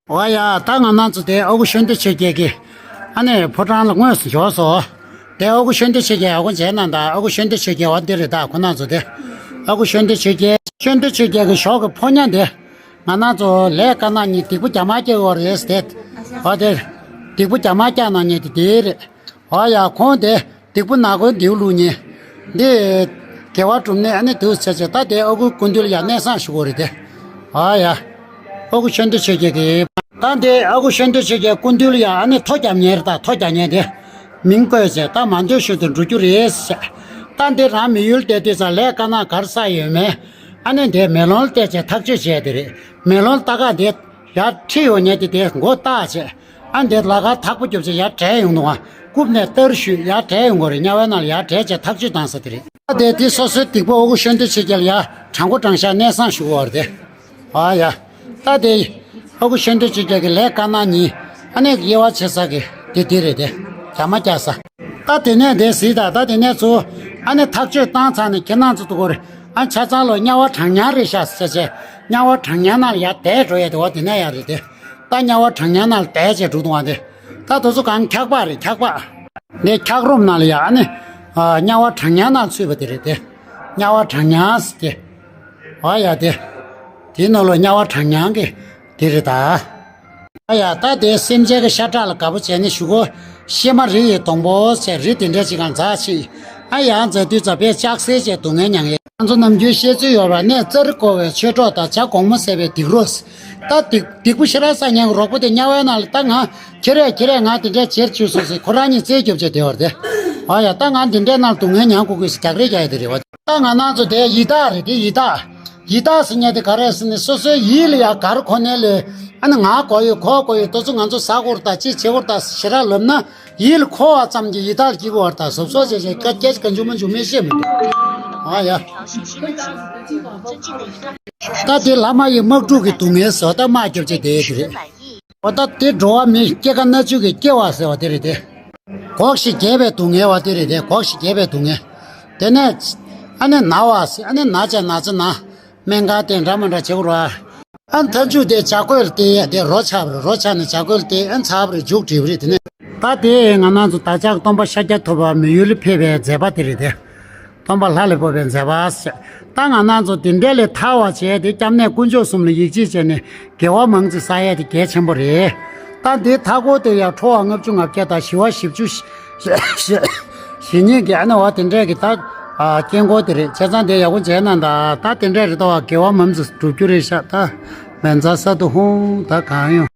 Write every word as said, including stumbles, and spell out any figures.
འོ་ཡ། ད་ང་རང་ཚོ་དེ་ཨ་ཁུ་ཆོས་སྒྲོན་ཆོས་རྒྱལ་གྱི་ཨ་ནི་ཕོ་བྲང་ལ་དངོས་སུ་འབྱོར་སོང་། དེ་ཨ་ཁུ་ཆོས་སྒྲོན་ཆོས་རྒྱལ་ཨ་ཁུ་མཇལ་གནང་དང་། ཨ་ཁུ་ཆོས་སྒྲོན་ཆོས་རྒྱལ་བ་འདི་རེད། ད་ཁོ་རང་ཚོ་དེ་ཨ་ཁུ་ཆོས་སྒྲོན་ཆོས་རྒྱལ། ཆོས་སྒྲོན་ཆོས་རྒྱལ་གྱི་ཞོགས་ཀྱི་ཕོ་ཉ་དེ་ང་རང་ཚོ་ལས་ཀ་གནང་མཁན་སྡིག་པ་རྒྱ་མ་རྒྱག་ཡོད་རེད་ཟེར་ཏེ། འོ་དེ་སྡིག་པ་རྒྱ་མ་རྒྱག་གནང་མཁན་དེ་དེ་རེད། འོ་ཡ། ཁོང་དེ་སྡིག་པ་ནག་པོའི་མདེའུ་བླུགས་མཁན་འདི་དགེ་བ་སྒྲུབ་མཁན་ཨ་ནི་འདུག་ཟེར་བྱས། ད་དེ་ཨ་ཁུ་སྐུ་མདུན་ལ་ཡ་གནས་བསང་ཞུ་དགོས་རེད་དེ། འོ་ཡ། ཨ་ཁུ་ཆོས་སྒྲོན་ཆོས་རྒྱལ་གྱིས། ད་འདི་ཨ་ཁུ་ཆོས་སྒྲོན་ཆོས་རྒྱལ་སྐུ་མདུན་ལ་ཡ་ཨ་ནི་ཐོ་རྒྱབ་མཁན་རེད། ད་ཐོ་རྒྱབ་མཁན་དེ་མིང་བཀོད་བྱས། ད་མ་འདོད་ཞུ་དུ་འགྲོ་རྒྱུ་རེད་ཟེར། ད་འདི་རང་མི་ཡུལ་བསྡད་དུས་ཙང་ལས་ཀ་ན་གར་ས་ཡོད་མེད་ཨ་ནི་འདི་མེ་ལོང་ལ་བལྟས་བྱས་ཐག་གཅོད་བྱས་དེ་རེད། མེ་ལོང་ལྟ་ག་འདི་ཡར་ཁྲིད་ཡོང་མཁན་དེ་དེ་མགོ་བཏགས་བྱས། ཨ་འདི་ལ་ཁར་ཐག་པ་རྒྱོབ་བྱས་ཡར་བྲད་ཡོང་འདུག་ཨ། རྐུབ་ནས་སྟར་ཞུས་ཡར་བྲད་ཡོང་གི་རེད། དམྱལ་བའི་ནང་ལ་ཡར་བྲད་བྱས་ཐག་གཅོད་བཏང་ས་དེ་རེད། ད་དེ་དེ་སོ་སོའི་སྡིག་པ་ཨ་ཁུ་ཆོས་སྒྲོན་ཆོས་རྒྱལ་ལ་ཡ་དྲང་པོ་དྲང་བཞག་གནས་བསང་ཞུ་དགོས་པ་རེད་དེ། ཨ་ཡ། ད་དེ་ཨ་ཁུ་ཆོས་སྒྲོན་ཆོས་རྒྱལ་གྱི་ལས་ཀ་གནང་མཁན་ཨ་ནི་དབྱེ་བ་ཕྱེ་ས་གི་དེ་དེ་རེད་དེ། རྒྱ་མ་རྒྱག་ས། ད་དེ་ནས་དེ་གཟིགས་དང་། ད་དེ་ནས་ཚུར་ཨ་ནི་ཐག་གཅོད་བཏང་ཚར་ནས་ཁྱེད་རང་ཚོ་འདུག་གོ་རེད། ཨ་ཆ་ཚང་ལོ་དམྱལ་བ་གྲང་དམྱལ་རེད་ཤག་ཟེར་བྱས། དམྱལ་བ་གྲང་དམྱལ་ནང་ལ་ཡར་བསྡད་འགྲོ་ཡ་དེ་བ་དེ་ནས་ཡ་རེད་དེ། ད་དམྱལ་བ་གྲང་དམྱལ་ནང་ལ་བསྡད་བྱས་འགྲོ་འདུག་ཨ་དེ། ད་དེ་ཚོ་གང་འཁྱག་པ་རེད། འཁྱག་པ། འདི་འཁྱག་རོམ་ནང་ལ་ཡ་ཨ་ནི་ཨ་དམྱལ་བ་གྲང་དམྱལ་ནང་ཚུད་པ་དེ་རེད་དེ། དམྱལ་བ་གྲང་དམྱལ་ཟེར་དེ། ཨ་ཡ་དེ། དེའི་ནང་ལོ་དམྱལ་བ་གྲང་དམྱལ་གི་དེ་རེད་ད། ཨ་ཡ། ད་དེ་སེམས་ཅན་གྱི་ཤ་ཁྲག་ལ་དགའ་པོ་བྱས་ནས་གཞུག་གུ་གཤེད་མ་རི་ཡི་སྡོང་པོ་ཟེར་རི་དེ་འདྲ་ཅིག་གང་འཛག་ཅིག་ཨ་ཡ་འཛག་དུས་ཙམ་པས་ལྕགས་སྲེག་བྱས་སྡུག་བསྔལ་མྱང་ཡས། ང་ཚོ་ནམ་རྒྱུན་བཤད་ཚུལ་ཡོད་པ། གནས་རྩ་རི་བསྐོར་བའི་ཆོས་གྲོགས་དང་། བྱ་གོང་མོ་ཟད་པའི་སྡིག་རོགས། ད་སྡིག་སྡིག་པ་ཞེ་དྲག་བསགས་མཁན་གྱི་རོགས་པ་དེ་དམྱལ་བའི་ནང་ལ། ད་ང་ཁྱེད་རས་ཁྱེད་རས་ང་དེ་འདྲ་བྱེད་བཅུག་སོང་ཟེར་ཁོ་རང་གཉིས་རྩོད་རྒྱོབ་བྱས་བསྡད་པ་རེད་དེ། ཨ་ཡ། ད་ང་འདི་འདྲའི་ནང་སྡུག་བསྔལ་མྱང་དགོས་ཀྱི་ཟེར་རྒྱག་རེས་རྒྱག་ཡ་དེ་རེད་བ། ད་ང་རང་ཚོ་དེ་ཡི་དྭགས་རེད་དེ། ཡི་དྭགས། ཡི་དྭགས་ཟེར་མཁན་དེ་ག་རེ་ཟེར་ན། སོ་སོའི་ཡིད་ལ་ཡ་ག་རེ་འཁོར་ནའི་ལས། ཨ་ནི་ང་དགོས་ཡོད། ཁོ་དགོས་ཡོད། དེ་ཚོ་ང་ཚོ་ཟ་དགོས་རེད་ད། ཅི་བྱེད་དགོས་རེད་ད་ཟེར་ཞེ་དྲག་ལབ་ན། ཡིད་ལ་འཁོར་བ་ཙམ་གྱིས་ཡི་དྭགས་ལ་སྐྱེ་གི་བར་དང་། གཟབ་གཟབ་བྱས་བྱས་སྐད་སྐད་ཅིག་གང་བྱུང་མང་བྱུང་མི་བཤད་མི་འདུག་ཨ་ཡ། ད་དེ་ལྷ་མ་ཡིན་དམག་འཁྲུག་གི་སྡུག་བསྔལ་ཟེར་བ། ད་དམག་རྒྱབ་བྱས་དེ་དེ་རེད། འོ་ད་དེ་འགྲོ་བ་མི་སྐྱེ་རྒ་ན་འཆི་གི་སྐྱེ་བ་ཟེར་བ་དེ་རེད་དེ། འགོག་བཞིན་རྒྱས་པའི་སྡུག་བསྔལ་བ་དེ་རེད་དེ། འགོག་བཞིན་རྒྱས་པའི་སྡུག་བསྔལ། དེ་ནས་ཨ་ནི་ན་བ་ཟེར། ཨ་ནི་ན་བྱས་ན་ཚ་ན། སྨན་ཁང་དེ་འདྲ་མ་འདྲ་བྱེད་དགོས་ར། ཨ་མཐའ་མཇུག་དེ་བྱ་རྒོད་ལ་བརྟེན་ཡ་དེ་རོ་ཆགས་པ་རེད། རོ་ཆགས་ནས་བྱ་རྒོད་ལ་བརྟེན་ཨ་ཚ་བ་རེད། མཇུག་སྒྲིལ་བ་རེད། དེ་ནས་ད་དེ་ང་རང་ཚོ་བདག་ཅག་སྟོན་པ་ཤཱཀྱ་ཐུབ་པ་མི་ཡུལ་ལ་ཕེབས་པའི་མཛད་པ་དེ་རེད་དེ། སྟོན་པ་ལྷ་ལས་བབས་པའི་མཛད་པ་ཟེར། ད་ང་རང་ཚོ་དེ་འདྲ་ལས་ཐར་བ་བྱས་ཏེ་སྐྱབས་གནས་དཀོན་མཆོག་གསུམ་ལ་ཡིད་ཆེས་བྱས་ནས་དགེ་བ་མང་ཙམ་བསགས་ཡས་དེ་གལ་ཆེན་པོ་རེད། ད་འདི་མཐའ་འཁོར་དེ་ཡང་ཁྲོ་བ་ལྔ་བཅུ་ང་བརྒྱད་དང་ཞི་བ་བཞི་བཅུ་ཞེ་གཉིས་ཀྱི་ཨ་ནི་བ་དེ་འདྲས་ཀྱི་ད་ཨ་དཀྱིལ་འཁོར་དེ་རེད། བྱས་ཙང་དེ་ཡག་པོ་མཇལ་གནང་དང་། ད་དེ་འདྲས་རེད་དོ། དགེ་བ་མང་ཙམ་སྒྲུབ་རྒྱུ་རེད་ཤག་ད་མན་ཙ་ས་དུ་ཧུང་ད་གང་ཡོང་།